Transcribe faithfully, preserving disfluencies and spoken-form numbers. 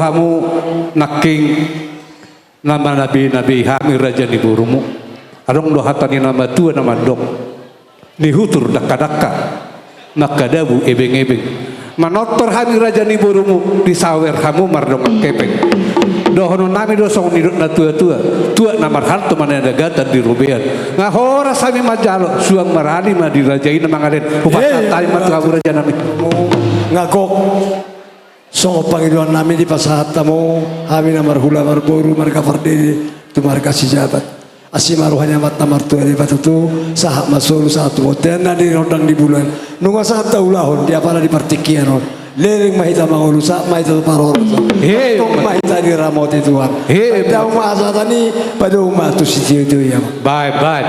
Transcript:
hamu nangkin na manabei-nabei hami raja ni borumu. Adong do hata ni na matua na mandok: Nihutur dangka-dangka, mangkadabu ebeng-ebeng. Manortor hami raja ni borumu, disawer hamu mardongan hepeng. Dohonon nami do songon nidok na tua-tua: Tuak na marhalto ma na niagatan di robean. Nga horas hami manjalo, suang marali ma di raja i na mangalehon. Hupasahat hami ma tu hamu raja nami. Nga gok. Songon pangidoan nami dipasahat hamu, hami na marhula marboru, marga Pardede tu marga Sijabat. Asi ma roha ni Amanta Martua Debata tutu, sahat ma solu sahat tu bontean na di rondang di bulan. Nunga sahat haulahon di apala di partingkian on. Leleng ma hita mangolu, sahat ma hita tu parhorasan. He. Tong ma hita diramoti Tuhan. He. Paidahon ma hasahatan i, paidahon ma tu sitio-tio i, Amang. Baen, baen.